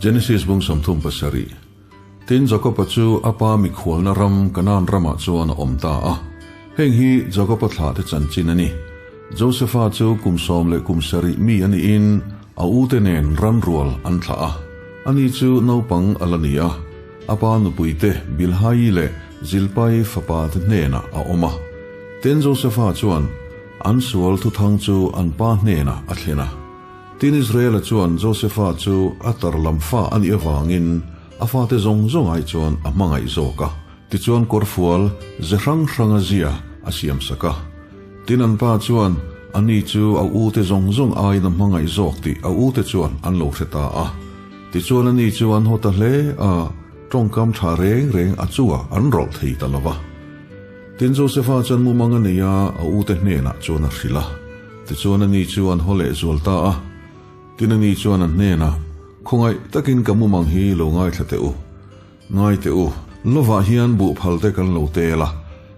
Genesis bung 37 Tin Jakoba chu a pa mikhualna ram Kanaan ramah chuan a awm ta a. Heng hi Jakoba thlahte chanchin a ni. Josefa chu kum sawm leh kum sarih mi a niin a ute nen ran rual an thlah a. Ani chu naupang a la ni a, a pa nupuite Bilhaii leh Zilpai fapate hnenah a awm a. Tin Josefa chuan an sual thuthang chu an pa hnenah a thlen a. Tin Israela chuan Josefa chu a tar lam fa a nih avangin a fate zawng zawng ai chuan a hmangaih zawk a. Tichuan kawrfual ze hrang hranga zia a siam sak a. Tin an pa chuan ani chu a ute zawng zawng aiin a hmangaih zawk tih a ute chuan an lo hre ta a. Tichuan ani chu an haw ta hle a, tawngkam tha reng reng a chungah an rawlh thei ta lo va. Tin Josefa chuan mumang a nei a, a ute hnenah chuan a hrilh a. Tichuan ani chu an haw leh zual ta a. Tin ani chuan a hnenah, Khawngaih takin ka mumang hi lo ngaithla teh u. Ngai teh u, lovah hian buhphal te kan lo tel a.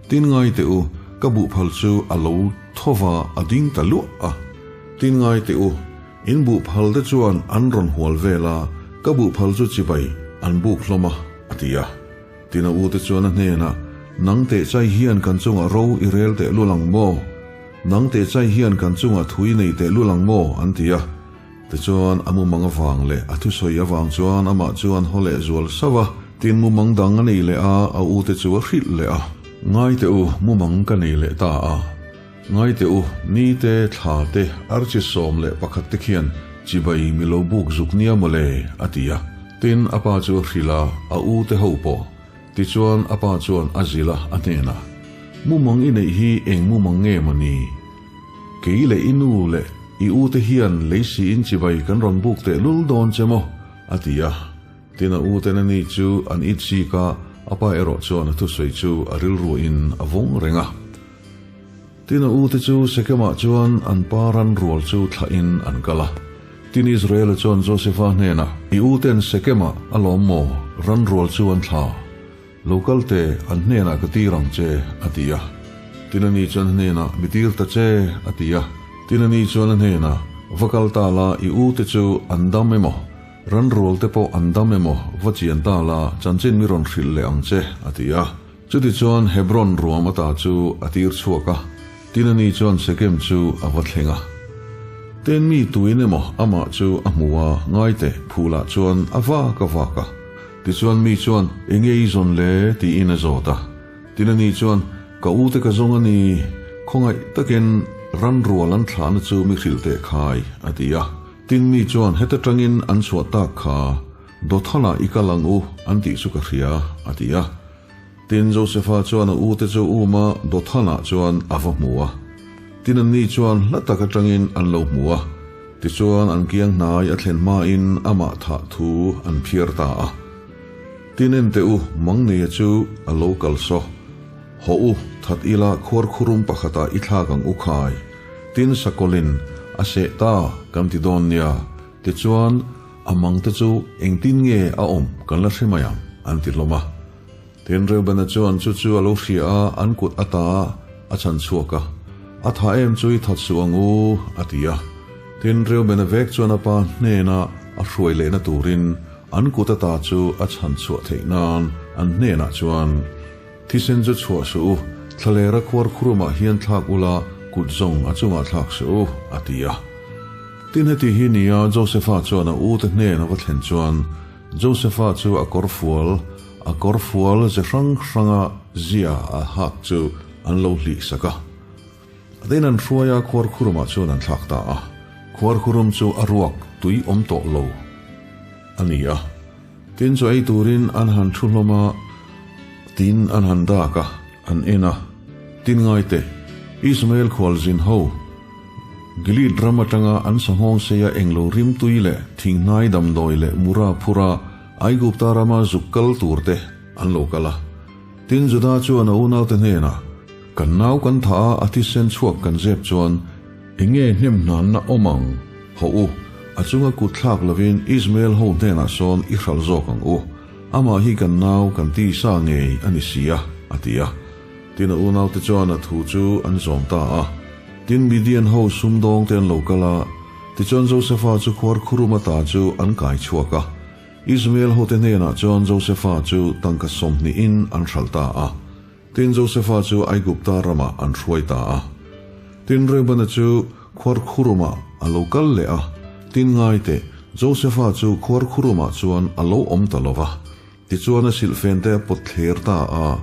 Tin ngai teh u, ka buhphal chu a lo thova a ding ta luah a. Tin ngai teh u, in buhphal te chuan an rawn hual vel a, ka buhphal chu chibai an buk hlawm a, a ti a. Tin a u te chuan a hnenah, Nang teh chai hian kan chungah ro i rel teh lul ang maw? Nang teh chai hian kan chungah thu i nei teh lul ang maw? an ti a. Tichuan, a mumang avang leh a thusawi avang chuan amah chu an haw leh zual sauh a. Tin, mumang dang a nei leh a, a ute chu a hrilh leh a. Ngai teh u, mumang ka nei leh ta a. Ngai teh u, ni te, thla te, archi 11 te khian chibai mi lo buk zuk nia maw le, a ti a. Tin, a pa chu a hrilh a, a ute ho pawh. Tichuan, a pa chuan a zilh a, a hnenah, Mumang i neih hi eng mumang nge maw ni? Kei leh i nu leh i u te hian lei siin chibai kan rawn buk teh lul dawn che maw? a ti a. Tin a u ten ani chu an it zik a, a pa erawh chuan a thusawi chu a rilruin a vawng reng a. Tin a u te chu Sekemah chuan an pa ran rual chu thlahin an kal a. Tin Israela chuan Josefa hnenah, I u ten Sekemah a lawm maw? Ran rual chu an thla. Lo kal teh, an hnenah ka tir ang che, a ti a. Tin ani chuan a hnenah, Mi tir ta che, a ti a. Tin ani chuan a hnenah, Va kal ta la, i u te chu an dam emaw, ran rual te pawh an dam emaw, va chian ta la, chanchin mi rawn hrilh leh ang che, a ti a. Chutichuan Hebron ruam ata chu a tir chhuak a, tin ani chuan Sekem chu a va thleng a. Tin mi tuin emaw amah chu a hmu a, ngai teh, phulah chuan a vak a vak a. Tichuan mi chuan, Enge i zawn le? tiin a zawt a. Tin ani chuan, Ka ute ka zawng a ni, khawngaih takin ran rual an thlahna chu mi hrilh teh khai, a ti a. Tin mi chuan, Heta tangin an chhuah tak kha, Dothanah i kal ang u, an tih chu ka hria, a ti a. Tin Josefa chuan a ute chu uma Dothanah chuan a va hmu a. Tin anni chuan hla tak atangin an lo hmu a, tichuan an kiang hnai a thlen hmain amah thah thu an phiar ta a. Tin en teh u, Mangneia chu a lo kal saw. Haw u, that ila khuarkhurum pakhatah i thlak ang u khai. Tin sakawlin a seh ta kan ti dawn nia, tichuan a mangte chu engtin nge a awm kan la hre mai ang, an ti hlawm a. Tin, Reubena chuan chu chu a lo hria a, an kut ata a chhan chhuak a, A tha em chu i that suh ang u, a ti a. Tin, Reubena vek chuan a pa hnena a hruai lehna turin an kut ata chu a chhan chhuah theih nan an hnenah chuan, Thisen chu chhuah suh u, thlalera khuar khurumah hian thlak ula, kut zawng a chungah thlak suh u, a ti a. Tin, heti hi nia Josefa chuan a ute hnen a va thlen chuan, Josefa chu a kawr fual, A kawr fual ze hrang hranga zia a hak chu an lo hlih sak a. Atein an hruai a, khuarkhurumah chuan an thlak ta a. Khuarkhurum chu a ruak tui awm tawh lo a ni a. Tin chu ei turin an han thu hlawm a, tin an han dak a, an en a. Tin ngai teh, Ismael khualzin ho, Gilead ram atanga an sanghawng seia englo rimtui leh thinghnai damdawi leh mura phura Aigupta rama zuk kal tur te an lo kal a. Tin Juda chuan a unaute hnenah, Kan nau kan tha a, a thisen chhuak kan zep chuan enge hnem hnanna awm ang? Hawh u, a chunga kut thlak lovin Ismael ho hnenah sawn i hralh zawk ang u. Amah hi kan nau kan ti sa ngei a ni si a, a ti a. Tin a unaute chuan a thu chu an zawm ta a. Tin Midian ho sumdawngte an lo kal a, tichuan Josefa chu khuarkhurum ata chu an kai chhuak a. Ismael hote hnenah chuan Josefa chu tangka sawmhnihin an hralh ta a. Tin, Josefa chu Aigupta ramah an hruai ta a. Tin, Reubena chu khuarkhurumah a lo kal leh a. Tin, ngai teh, Josefa chu khuarkhurumah chuan a lo awm ta lo va. Tichuan a silhfente a pawt thler ta a.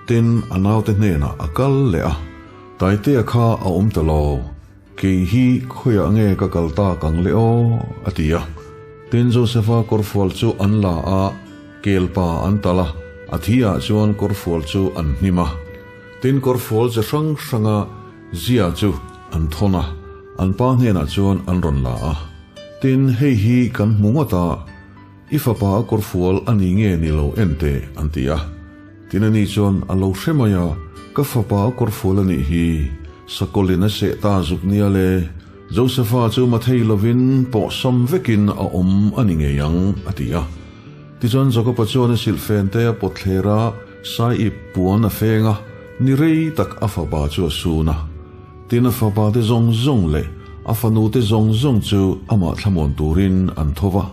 Tin, a naute hnenah a kal leh a. Taitea kha a awm ta lo. Kei hi khawiah nge ka kal tak ang le aw? a ti a. Tin, Josefa kawrfual chu an la a, kelpa an talh a, a thi ah chuan kawrfual chu an hnim a. Tin, kawrfual che hrang hranga zia chu an thawn a, an pa hnenah chuan an rawn la a. Tin, hei hi kan hmu ngawt a, i fapa a kawrfual a ni nge ni lo en teh, an ti a. Tin ani chuan a lo hre mai a, Ka fapa a kawrfual a nih hi, sakawlin a seh ta zuk nia le, Josefa chu mathei lovin pawhsam vekin a awm a ni ngei ang, a ti a. Tichuan Jakoba chuan a silhfen te a pawt thler a, Saiip puan a feng a, ni rei tak a fapa chu a sun a. Tin a fapa te zawng zawng leh a fanu te zawng zawng chu amah thlamuan turin an tho va,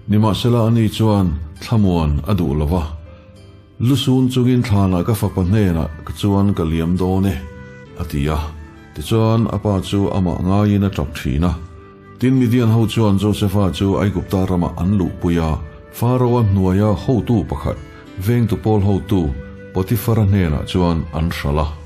nimahsela ani chuan thlamuan a duh lo va. Lusun chungin thlanah ka fapa hnenah ka chuan ka liam dawn e, a ti a. Tichuan, a pa chu amah ngaiin a tap thin a. Tin, Midian ho chuan Josefa chu Aigupta ramah an luhpui a, Faraoa hnuaia hotu pakhat, vengtu pawl hotu, Potifara hnenah chuan an hralh a.